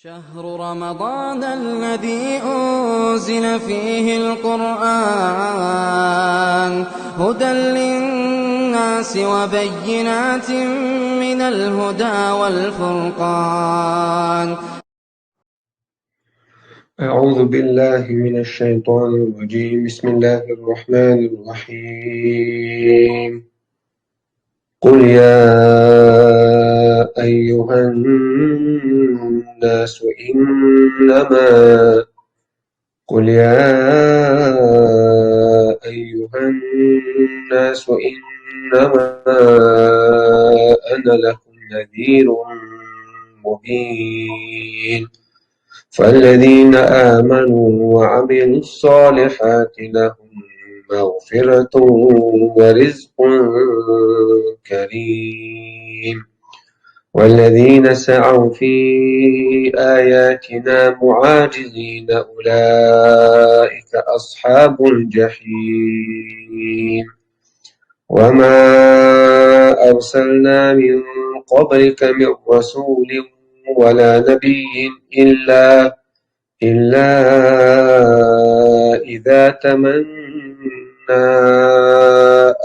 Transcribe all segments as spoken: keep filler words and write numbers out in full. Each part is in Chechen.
شهر رمضان الذي أنزل فيه القرآن هدى للناس وبينات من الهدى والفرقان. أعوذ بالله من الشيطان الرجيم. بسم الله الرحمن الرحيم. قل يا أيها الناس إنما قل يا أيها الناس إنما أنا لكم نذير مبين. فالذين آمنوا وعملوا الصالحات لهم مغفرة ورزق كريم. والذين سعوا في آياتنا معاجزين أولئك أصحاب الجحيم. وما أرسلنا من قبلك من رسول ولا نبي إلا إلا إذا تمنى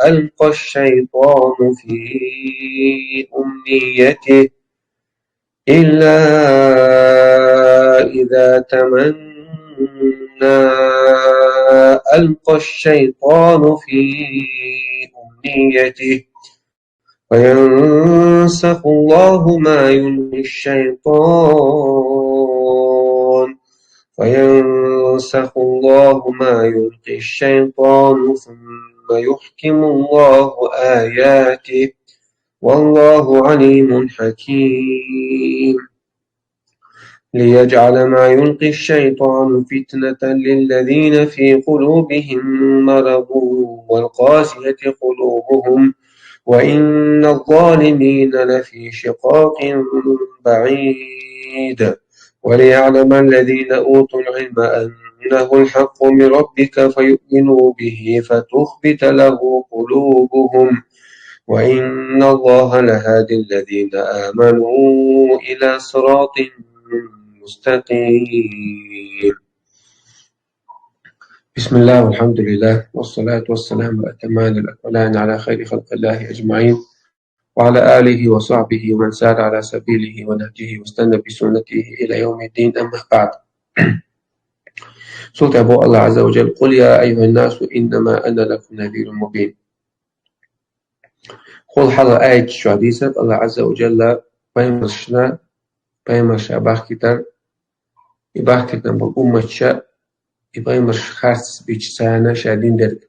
ألقى الشيطان في أمنيته إلا إذا تمنى ألقى الشيطان في أمنيته فينسخ الله ما يلقي الشيطان فينسخ الله ما يلقي الشيطان ثم يحكم الله آياته والله عليم حكيم. ليجعل ما يلقي الشيطان فتنة للذين في قلوبهم مرض والقاسية قلوبهم وإن الظالمين لفي شقاق بعيد. وليعلم الذين أوتوا العلم أنه الحق من ربك فيؤمنوا به فتخبت له قلوبهم وإن الله لهادي الذين آمنوا إلى صراط مستقيم. بسم الله والحمد لله والصلاة والسلام الأتمان الأكملان على خير خلق الله أجمعين وعلى آله وصحبه ومن سار على سبيله ونهجه واستنى بسنته إلى يوم الدين، أما بعد. Султабу Аллах Азза ва Джалла: قل يا أيها الناس إنما أنا لكم نذير مبين. Хул хьалха аят чу дийцад Аллах Азза ва Джалла пайхамаршна, пайхамарша бахкийтар, и бахкийтина болу умматша, и пайхамарш харц бича царна ша дин дерг.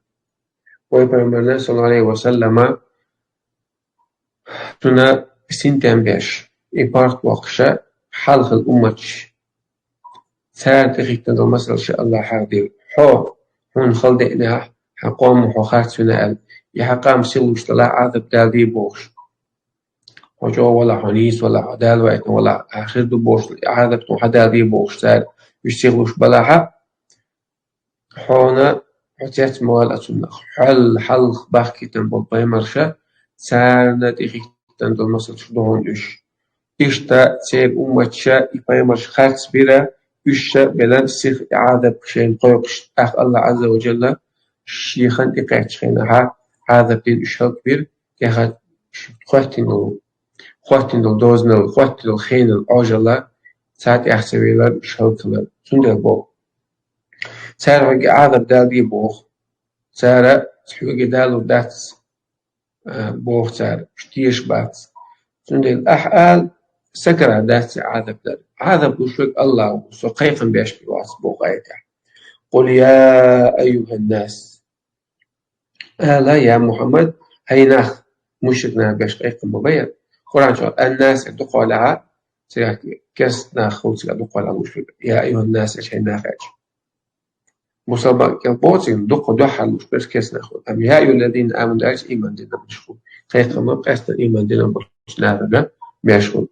Вай пайхамарна, саллаллаху алейхи ва саллама, цунна синтем беш, и паргӀат воккхуша, хьалхал умматш. Царна тӀехӀиттина долу масалш Аллаха хьахдира. Хьо, хьуна хала деънехь, хьан къомо хьо харц вина аьлла, и хьан къам сиха луш далахь, Ӏазап далдий бохуш. Хьо чӀогӀа валахь, хьо нийса валахь, хьо Дала ваийтина валахь, ахир ду бохуш, и Ӏазап тхуна хьадалдий бохуш цара, уьш сиха луш балахьа, хьуна, хьо цец ма вала цунах. Хьол хьалха бахкийтина болу пайхамарша, царна тӀехӀиттина долу масалш ду хьуна уьш. Иштта церан умматша и пайхамарш харц бира, уьш ша белан сиха и Ӏазап шайна кхойкхуш, тӀаккха Аллах Азза ва Джалла шен хан тӀекхаьчча хенахьа, Ӏазап дина уьш хӀаллакбира, тӀехьа хоттина долу, хоттина долу дозанал, хоттина долу хенал Ӏожалла, цара тӀехь ца велар, уьш хӀаллакхилар. Цундела боху. Цара хьоьга Ӏазап далдий боху. Цара хьоьга далур дац, а, боху цара, уьш тешаш бац. Цундела ахьа ала, сакара дац и Ӏазап дар. Ӏазап луш верг Аллах ву, со кхайкхам беш бен вац боху аятехь. قل يا أيها الناس. Ала, я Мухьаммад, хӀай нах, мушрик нах беш кхайкхам ма бай. Къуръан чохь ан-нас дукха валахьа, цигахь керста нах хуьлу цигахь дукха валахьа луш верг. Я айюхан-нас аьлча, хӀай нах аьлча. Мусулман кӀел боцийна дукха дуьххьара луш берш керста нах хуьлу. Амма я айюхаллазина аману аьлча, ийман дина нах хуьлу. Кхайкхам къаьстина ийман дина болчу нахана беш хуьлу.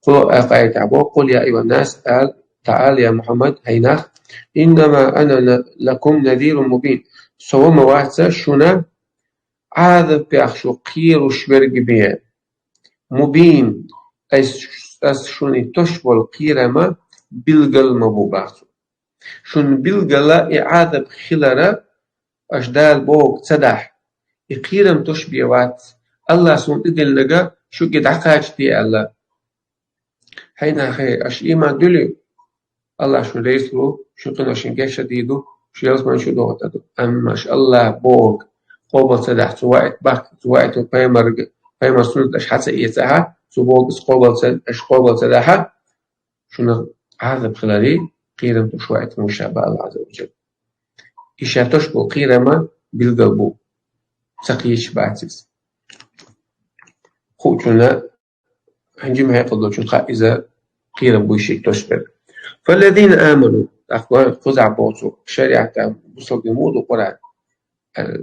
Кху аятехь боху: قل يا أيها الناس, ала, я Мухьаммад, хӀай нах, إنما أنا لكم نذير مبين. Со ма вац шуна Ӏазапех шу кхоьруш верг бен. Мубин, ас, ас шуна тосуш болу кхерам билгал ма бу, боху цо. Шуна билггала и Ӏазап хилар аша Дала бохург ца дахь, и кхерам тосуш бен вац. АллахӀа суна тӀедиллинарг шуьга дӀакхачаде аьлла. ХӀай нах, аша ийман дуьллий? АллахӀ шуна реза ву, шун къиношна гечдийр ду, шу ялсамани чу дохуьйтур ду. Амма аша АллахӀа бохург къобал ца дахь, цо ваийта бахка, цо ваийта пайхамарга, пайхамаран суннат аша хьа ца эцахь, цо бохург аша къобал ца, аша къобал ца дахь, шуна Ӏазап хиларе, кхерам тосуш ваийта ву ша, боху АллахӀа Ӏазза ва жалла. И ша тосуш болу кхерам билгал бу, ца кхеташ бац иза. Хуучунна, хьан жима хьекъал долчунна хаьа иза кхерам буй шега тосуш берг. فالذين آمنوا, тӀаккха кхузахь боху цо, шариӀатехь бусалба дин муха ду Къуръан? Э,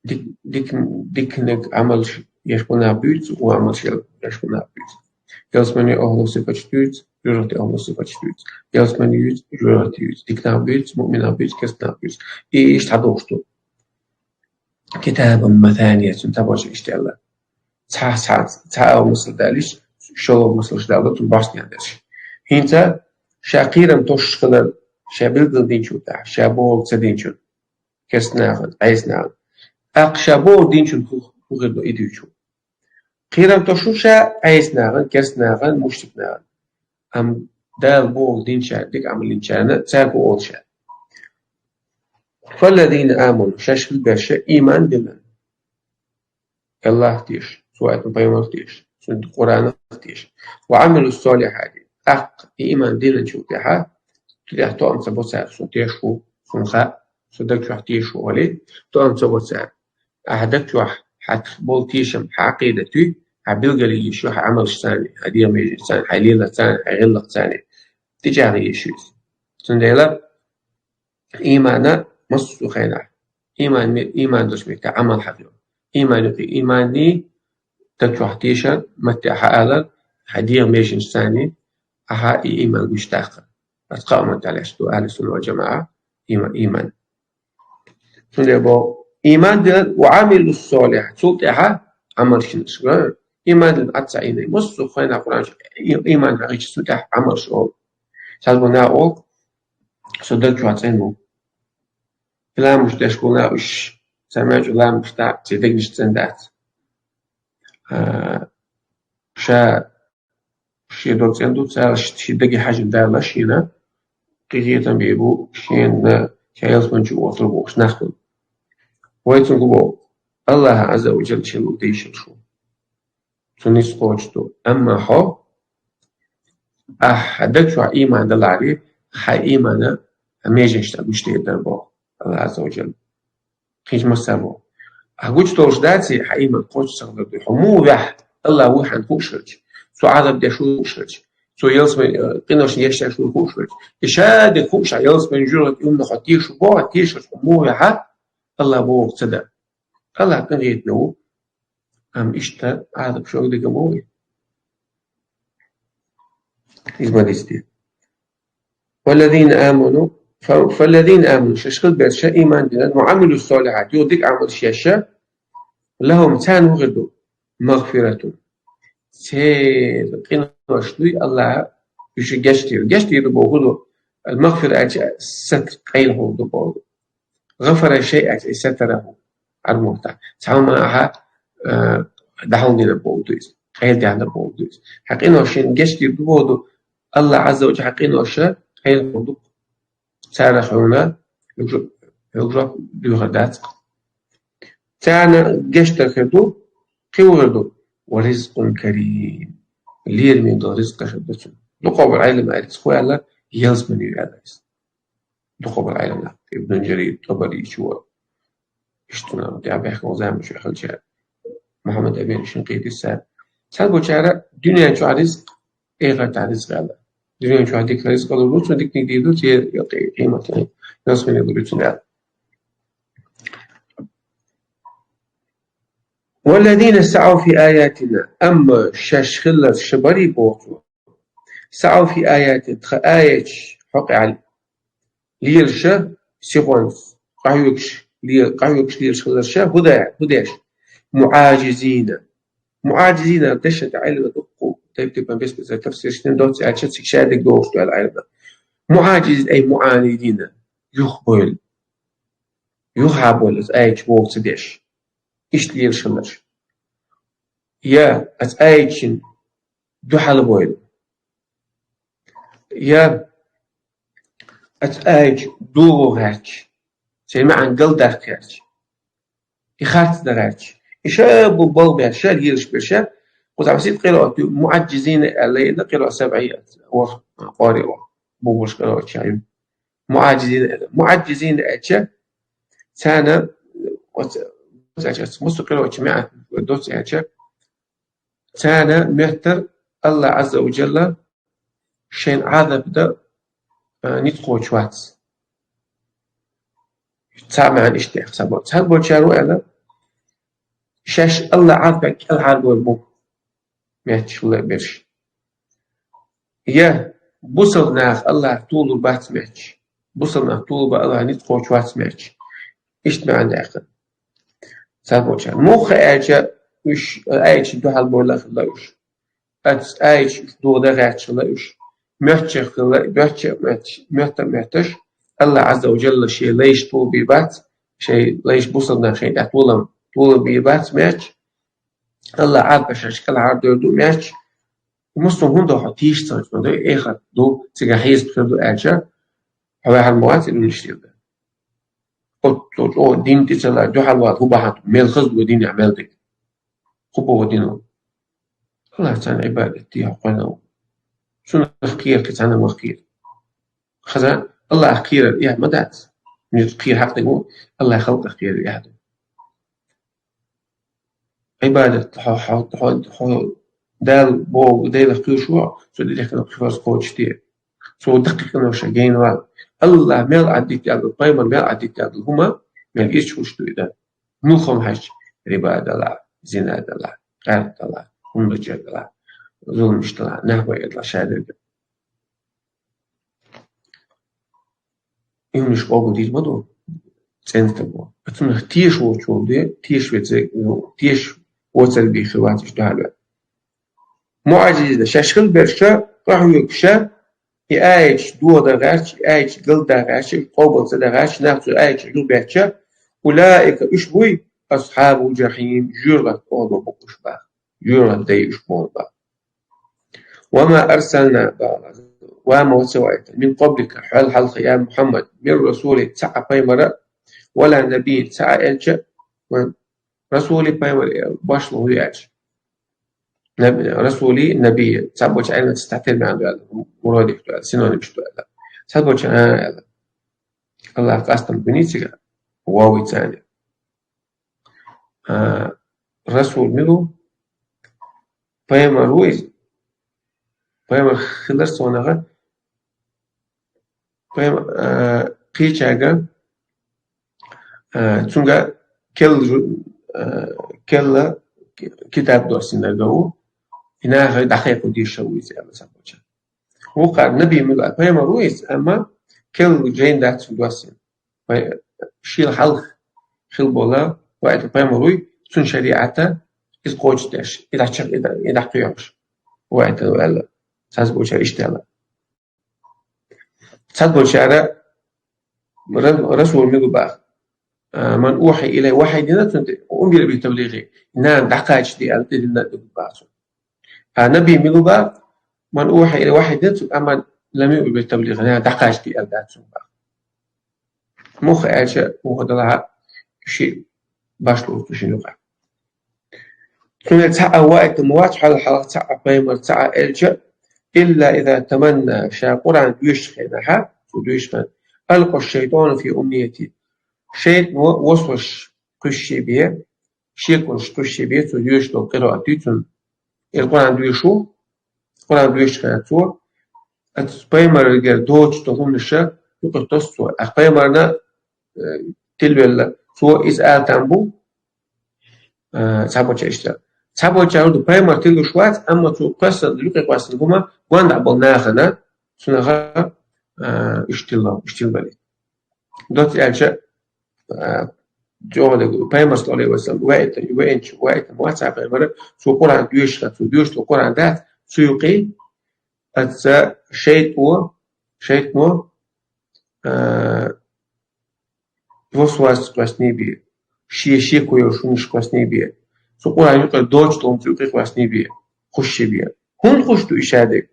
дик-, дик-, диканиг Ӏамалш еш болу нах буьйцу, вон Ӏамалш еш болу нах буьйцу. Ялсаманин охӀлан сифаташ дуьйцу, жоьжахатин охӀлан сифаташ дуьйцу. Ялсамани юьйцу, жоьжахати юьйцу. Дика нах буьйцу, муъмин нах буьйцу, керста нах буьйцу. И иштта хьадохуш ду. كتابا مثانيا, цуьнан табарш иштта аьлла. Цхьа, цхьа, цхьа а масал далийша, шолгӀа масалш далла, цунна башха дерш. ХӀинца ша кхерам тосуш хилар, ша билгал динчунна тӀехь, ша бохург ца динчунна, керста нахана, Ӏеса нахана. ТӀаккха ша бохург динчунна хӀу-, хӀун хир ду и дуьйцу? Кхерам тосуш ша Ӏеса нахана, керста нахана, мушрик нахана. Амма Дала бохург динчарна, дика Ӏамал динчарна, цаьрга олуш ша. فالذين آمنوا, шаьш хилберш ийман дина. АллахӀах теша, цо ваийтина пайхамарах теша, цуьнан Къуръанах теша. وعملوا الصالحات. ТӀаккха и ийман диллинчул тӀаьхьа, цу тӀехь тоам ца бо цара, суна тешаш ву, суна хаьа, со даг чохь тешаш ву олий, тоам ца бо цара. Ахьа даг чохь хьан болу тешам, хьан Ӏакъидат юй, хьан билгалъеш ю, хьан Ӏамалш царний, хьан дегӀан меженаш царний, хьан лелар царний, хьан гӀиллакх царний. ТӀечӀагӀъеш ю иза. Цундела Иймана массо а хенахь. Ийман ме-, ийман долчу меттехь Ӏамал хьан хилла. Ийман юкъе ийманний, даг чохь тешар, маттехь хьан алар, хьан дегӀан меженаш царний, ахьа и ийман гуш даккха. Аса кхаа маттахь лаьтташ ду ахьли сунна вал жамаӀа ийма-, ийман. Цундела боху, ийман дина, وعملوا الصالحات. Цул тӀаьхьа Ӏамалш йина аша. Ийман дина Ӏад ца Ӏийна. Массо а хенахь Къуръан чу и-, ийман хьахийча, цул тӀаьхьа Ӏамалш олу. Цхьаболу наха олу, со даг чохь цӀена ву. И ламазаш деш болу наха уьш, цара маьжчу ламазаш дӀа, церан дегнаш цӀена дац. А, ша шен дог цӀена ду, цара ш-, шен даге хьаьжжина далла шена, кхин кхетам бийр бу, шена, ша ялсамани чу оьхур бохуш нах хуьлу. Вай цуьнга боху, АллахӀа Ӏазза ва Жалла шен лугу дийшина шу. Цуьнан ницкъ кхочуш ду. Амма хьо, ахьа даг чохь ийман далахьаре, хьан иймана хьан меженаш тӀе гучудер дара боху АллахӀа Ӏазза ва Жалла. Кхин массара боху. Ахьа гучудолуш даций, хьан ийман кхочуш ца хилар дуй. Хьо муха ваьхьа, АллахӀ вуй хьан хууш хилча, цо Ӏазап деш вуй хууш хилча, цо ялсамани, э, къиношна гечдеш вуй хууш хилча. И шадерг хууш, хьан ялсамани жоьжахати юьйцуш хьо тешаш ву боху, тешаш хьо муха ваьхьа, АллахӀ бохург ца дан. АллахӀ къинхетаме ву. Амма иштта Ӏазап шога дика ма ву. Иза ма дицде. والذين آمنوا, фа-, فالذين آمنوا, шаьш хилберш ийман дина, وعملوا الصالحات, юха дика Ӏамалш еш, لهم, царна хӀун хир ду? مغفرة. Церан къинош дуй АллахӀа уьш гечдийр. Гечдийр ду бохург ду, المغفرة аьлча сатр, къайлахьор ду бохург ду. غفر شيئا أي ستره. Ӏарбойн маттахь. Цхьа хӀума ахьа, э, дӀахьулдина бохург ду иза. Къайладаьхна бохург ду иза. Хьан къинош шена гечдийр ду бохург ду. АллахӀа Ӏазза ва Жалла хьан къинош къайлахьор ду. Царах хьуна хьоьгу-, хьоьгу жоп дуьйхур дац. Царна гечдар хир ду, кхин хӀун хир ду? ورزق كريم. Лераме долу ризкъ хир ду цунна. Дукхахболу Ӏелам аьлла, иза хӀун аьлла, ялсамани ю аьлла иза. Дукхахболу Ӏелам нах, Ибн Жарир, ТӀабари чу вара. Иштта нах, тӀаьхьа бехк болу заманчохь хилчара. Мухьаммад Амин Шинкъити цара. Цхьаболчара дуьнен чохь ризкъ, эхартахь ризкъ аьлла. Дуьнен чохь дика ризкъ лур ду, цунна диканиг дийр ду, церан къи-, къематдийнахь ялсамани лур ю цунна аьлла. والذين سعوا في آياتنا, амма шаьш хилларш ша барий боху цо. سعوا في آياتنا, тхан аяташ хьокъехь лелаш, сихонца, къахьоьгуш ле-, къахьоьгуш лелаш хилларш ша, хӀун де-, хӀун деш? معاجزين. معاجزين дешан тӀе Ӏилма дуккха тайп-тайпана бес-бес тафсирашца доцца аьлча, цига шадерг догӀуш ду аьлла Ӏаьрба. МуӀажжизин, ай муӀанидина, юхабойла. Юхабойла из аят боху ца деш. Иштта лелаш хиларш. Я из аятан дуьхьал бойла. Я из аят догӀо гӀерташ. Церан маьӀна галдаккха гӀерташ. И харц дан гӀерташ. И ша бу болх беш, ша лелаш беш, ша. Кхузахь масийтта къираат ю, муӀажжизина аьлла, и къираат сабӀия, ворхӀ къори ву. Бу-буш къираат ча ю. МуӀажжизина аьлла. МуӀажжизина аьлча, царна, оц-, оц-, оц-, муса къираат ча меӀа доцца аьлча, царна моьттар АллахӀ Ӏазза ва Джалла шайн Ӏазап дан, а, ницкъ кхочуш вац. Цхьа маьӀна иштта яхь, цхьабо-, цхьаболчара ву аьлла, шаьш АллахӀ Ӏазапах кӀелхьаргвар бу, моьтташ хилла берш. Я бусалба нах АллахӀах тулур бац моьтташ. Бусалба нах тулур ба АллахӀах ницкъ кхочуш вац моьтташ. Иштта маьӀна даьккхина. Цхьаболчара. Муха аьлча, уьш, аятан дуьхьал бойла хилла уьш. Оц аятан уьш догӀа дан гӀерташ хилла уьш. Моьтташ хилла, моьтташ, моьтташ, моьттар моьтташ. АллахӀ Ӏазза ва Джалла шен лайш тулур бий бац, шен лайш бусалба нах шайна тӀехь тулам, тулур бий бац моьтташ. АллахӀ Ӏазапах шаьш кӀелхьардойр ду моьтташ. Муслим, хӀунда хьо тийша ца хилча, ма дай, эхарт ду, цигахь хьесап хир ду аьлча, хьо ваьхьар ма вац, и дунен тӀера. Оццул чӀогӀа дин тӀе ца лаьа, дуьхьал вала, хӀун бахьан ду, мел хаза ду динехь мел дерг. Кху боху дин ву. АллахӀаца Ӏибадат де хьо кхоьллина ву. Цунах кхера кхин цхьаннах ма кхера. Хаза, АллахӀах кхерар эхь ма дац. Муьлхха кхера хьакъ дерг ву, АллахӀан халкъах кхерар эхь ду. Ӏибадат хьо, хьо, хьо, хьо Дала боху Делах кхоьруш ву, цо дехкина кхин фарз кхочушде. Цо даккхий къинош гайна вала. АллахӀа мел Ӏаддита аьлла, пайхамара мел Ӏаддита аьлла хӀума, мел ирча хуьлуш ду и дан. Муьлхха хӀума хьаьжча, риба далахь, зина далахь, къаьркъа далахь, хӀума лачкъа далахь, зуламаш далахь, нах байъа далахь, шадерг. И хӀуманаш къобалдийта ма ду, цӀена стаг ву. Цунах теша воцург де, теша веце, ну, теша воцург бийха вац иштта хьалве. МуӀажжизина, шаьш хила берш, къахьоьгуш, и аяташ догӀа дан гӀерташ, и аяташ галдан гӀерташ, къобал ца дан гӀерташ, нах цу аяташ юхабетташ, улаика, уьш буй, асхьабул жахьим, жоьжахатин оьгӀазло бу уьш бах. Жоьжахатин дай уьш бу бах. Ва ма арсална, ва ма вац вай, мин къаблика, хьол хьалха, я Мухьаммад, мин расулин, цхьа а пайхамар, ва ла набиййин, цхьа а элча, расули, пайхамар, башхалла хӀун ю аьлча. Наби-, расули, набийи, цхьаболчара аьлла, цхьа термин ду аьлла, мурадиф ду аьлла, синонимаш ду аьлла. Цхьаболчара а аьлла. АллахӀа къастам бини цига, вовица аьлла. А, расул мила ву? Пайхамар ву иза? Пайхамар хилар цунах, пайхамар, а, кхечаьрга, а, цунга керла жу-, а, керла ки-, китаб доссийнарг ву. И нахе дӀакхайкхо дезаш ву иза аьлла цхьаболчара. Вукхара наби мила, пайхамар ву иза, амма керла жайна дац цунна доссийна. Пай-, шел хьалха хила бола ваийтал пайхамар вуй, цун шариӀат иза кхочушдеш, и дӀачех-, и дӀа-, и дӀакхоьхьуш ваийтал аьлла. Цхьаболчара иштта аьлла. Цхьаболчара ра-, расул мила ву бах. А, ман ухьи илайхи, вахьи дина цунна тӀе, умира бит-таблигӀи, нана дӀакхачаде аьлла, тӀедиллина ду бах цунна. А наби мила ву бах, ман ухьи илайхи, вахьи дина цунна, амма лам юъмар бит-таблигӀи, нана дӀакхачаде аьлла дац цунна бах. Муха аьлча, муха далахь а, ши башхалла ду шин юкъа. Цундела цхьа а ваийтам вац хьол хьалха цхьа а пайхамар, цхьа а элча, илла иза таманна, ша Къуръан доьшучу хенахь, цо доьшучу хенахь, алкъа шайтӀану фи умнияти. ШайтӀано васвас кхуьссуш бен, шеконаш кхуьссуш бен, цо доьшуш долу къираат дуьйцу цунна. Иза Къуръан доьшу, Къуръан доьшучу хенахь цо, оцу пайхамаргара доцуш долу хӀуманаш юкъа тосу цо. Ахь пайхамарна, э, тилвелла, цо иза ала там бу, э, цхьаболчара иштта. Цхьаболчара ду пайхамар тилуш вац, амма цо кхоьссина, юкъа кхоьссина хӀума, гондахь болу нахана, цунаха, э, уьш тилла, уьш тилбали. Доцца аьлча, а, чӀогӀа дерг, пайхамар, саллаллаху Ӏалайхи ва саллам, ваийтам, ваийтам, ваийтам вац цхьа пайхамар, цо Къуръан доьшуш, цо доьшуш долу Къуръан дац, цу юкъе, аца шайтӀо, шайтӀо, а, васвас кхоссане бе, шен шеко йолу шунаш кхоссане бе, цу Къуръан юкъе доцуш долу цу юкъе кхоссане бе, кхуссуш бе. ХӀунда кхуссуш ду и шадерг?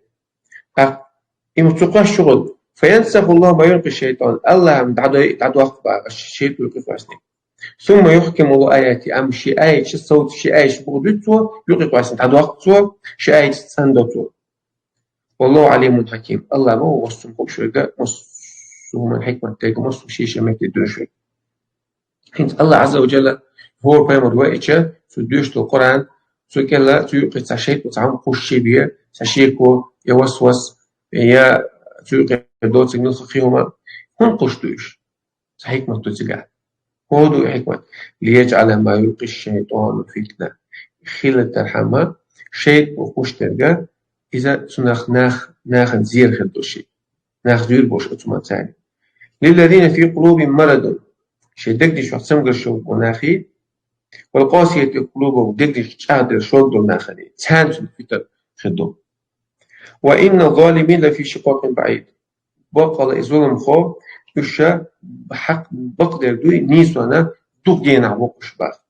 ТӀаккха и ма цу кхоссуш гӀо ду. فينسخ الله ما يلقي الشيطان. АллахӀа дӀадой-, дӀадоккху боху шайтӀо юкъе кхоссане. ثم يحكم الله آياته. Амма шен аяташ совца, шен аяташ бухадуьту цо, юкъе кхоссане дӀадоккху цо, шен аяташ цӀандо цо. والله عليم حكيم. АллахӀ ма ву массо хууш верг, массо хӀуманна хьикмат дерг, массо шен-шен метте доьшург. ХӀинца АллахӀ Ӏазза ва Джалла хӀора пайхамар ваийтича, цо доьшуш долу Къуръан, цу кӀела, цу юкъе цхьа шайтӀо цхьа хӀума кхуссуш бе, цхьа шеко, я васвас, я цу юкъе доцург муьлхха кхин хӀума, хӀунда кхуссуш ду уьш? Цхьа хьикмат ду цигахь. ХӀун ду и хьикмат? ليجعل ما يلقي الشيطان فتنة. Хилийтархьама, шайтӀо кхуссуш дерг, иза цунах нах, нахана зер хир долуш. Нах зуьйр болуш оцу хӀуманца. للذين في قلوبهم مرض. Шайн дегнаш чохь цамгарш йолу нахе, والقاسية قلوبهم, дегнаш чӀагӀдина шога долу нахана, царна цунах фитна хир ду. وإن الظالمين لفي شقاق بعيد. Баккъала и зуламхо, уьш хьакъ бакъдерг дуй, нийсонан дукха генахь воккхуш баха.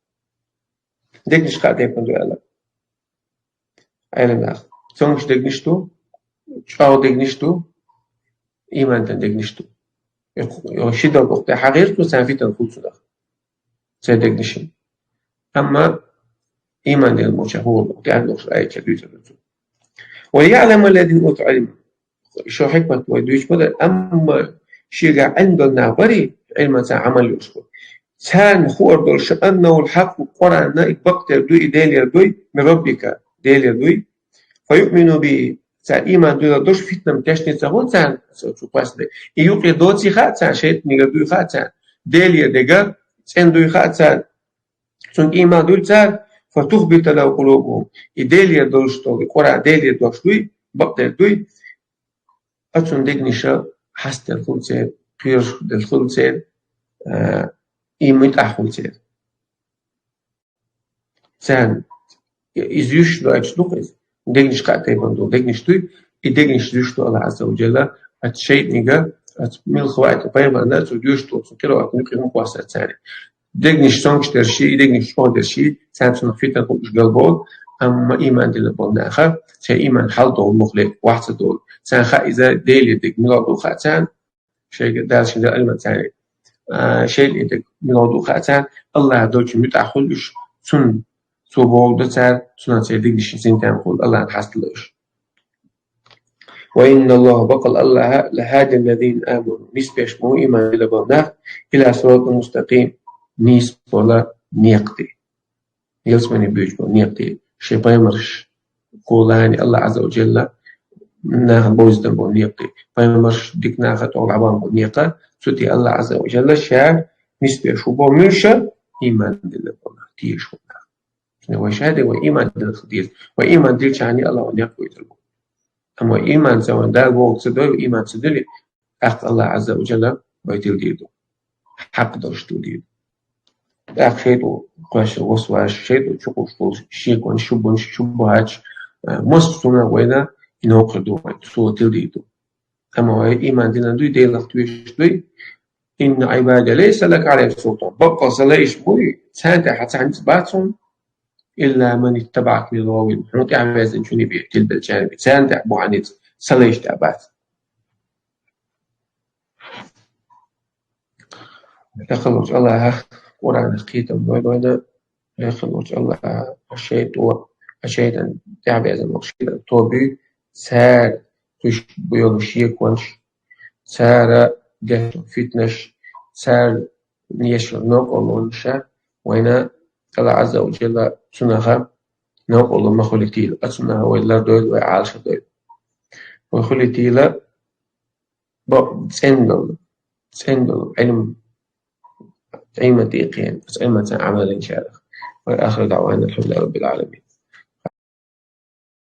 Дегнаш кхаа тайпана ду аьлла. Ӏелам наха. Цомгуш дегнаш ду, чӀогӀа дегнаш ду, ийман дина дегнаш ду. Йо, йо, ши дан боху тӀе хьагӀира цо, царна фитна хуьлу цунах. Церан дегнашна. Амма ийман дина болчарна хӀума боху, тӀаьхьа долуш аятча дуьйцур ду цо. ويعلم الذين أوتوا العلم. Шо хьикмат вай дуьйцуш ма дара, амма шегахь Ӏилма долу нах барий, Ӏилманца Ӏамал йолуш бу. Царна хуур долуш, أنه الحق, Къуръан и бакъдерг дуй, и Делера дуй, من ربك, Делера дуй. فيؤمنوا به, цара ийман дуьйладо, фитна тешна ца хуьлу царна, цу кхоссане. И юкъе доций хаьа царна, шайтӀанигара дуй хаьа царна, Делера дегара цӀена дуй хаьа царна. Цунна ийман дуьллу цара, فتخبت له قلوبهم. И Делера долуш долу, и Къуръан Делера долуш дуй, бакъдерг дуй. Оцунна дегнаша хьастар хуьлу церан, кхоьруш дерг хуьлу церан, а, и муьтӀахь хуьлу церан. Царна иза юьсуш ду, аьлча ду-кх иза. Дегнаш кхаа тайпана долу дегнаш дуй, и дегнаш юьсуш ду АллахӀ Ӏазза ва Джалла, оцу шайтӀанигара, оцу муьлхха ваийтина пайхамарна, цо доьшуш долу цу къираатана юкъе хӀума кхоссар царна. Дегнаш цомгуш дерш и, дегнаш чӀогӀа дерш и, царна цунах фитна хуьлуш галболу, амма ийман дина болу наха, шайн ийман хьалдолу мухле, вахь ца долу. Царна хаьа иза Делера дерг мила ду хаьа царна, шайга Дала шен дала Ӏилман царна. А, шайтӀанан дерг мила ду хаьа царна, АллахӀ долчу муьтӀахь хуьлу уьш, цунна, цо бохург ду цара, цунах церан дегнаш синтем хуьлу, АллахӀна хьастало уьш. وإن الله, баккъала АллахӀ, لهادي الذين آمنوا, нисбеш бу ийман дина болу нах, إلى صراط مستقيم, нийса болу некъа тӀе. Ялсамане буьйцу болу некъа тӀе. Шайн пайхамарш кхолани АллахӀ Ӏазза ва Джалла нахана бовзийтина болу некъа тӀе. Пайхамарш дика наха тӀехула дӀабахана болу некъа, цу тӀе АллахӀ Ӏазза ва Джалла ша нисбеш ву боху муьлш, ийман дина болу нах, тешаш болу нах. Шуна вай ша де, вай ийман дина хила деза. Вай ийман дилчахьана АллахӀа вай некъ вуьйтур бу. Амма вай ийман ца ван Дала бохург ца дой, вай ийман ца дили, тӀаккха АллахӀ Ӏазза ва Джалла вай тилдийр ду. Хьакъ долуш тилдийр ду. ТӀаккха шайтӀо кхоьссина васвас, шайтӀо чукхуьйсуш болу шеконаш, шуббанаш, шуббахьаташ, а, массо а хӀуманах вайна и новкъа ду вайн, цо тилдийр ду. Амма вай ийман дина дуй, Делах тоьшуш дуй, إن عبادي ليس لك عليهم سلطان. Баккъала сан лайш буй, царна тӀехь хьан цхьа ницкъ бац хьуна, إلا من اتبعك من الغاوين. Хьуна тӀаьхьаваьзначунна бен тилбеллачарна бен. Царна тӀехь бу хьан ницкъ, сан лайш тӀехь бац. Декъала волчу АллахӀа Къуръанах кхетам дойла вайна, декъала волчу АллахӀа шайтӀо, а шайтӀан тӀаьхьаваьзна волу шайтӀан тобий, цара туьш бу йолу шеконаш, цара деш фитнаш, цара еш йолу новкъарлонаш, вайна АллахӀа Ӏазза ва Джалла цунах новкъарло ма хуьлийтийла, оцунах вай лардойла, вай Ӏалашдойла. Вай хуьлийтийла бакъ цӀена долу, цӀена долу Ӏилма, Ӏилма тӀе кхиъна, оцу Ӏилманца Ӏамал динчарах. وآخر دعوانا أن الحمد لله رب العالمين.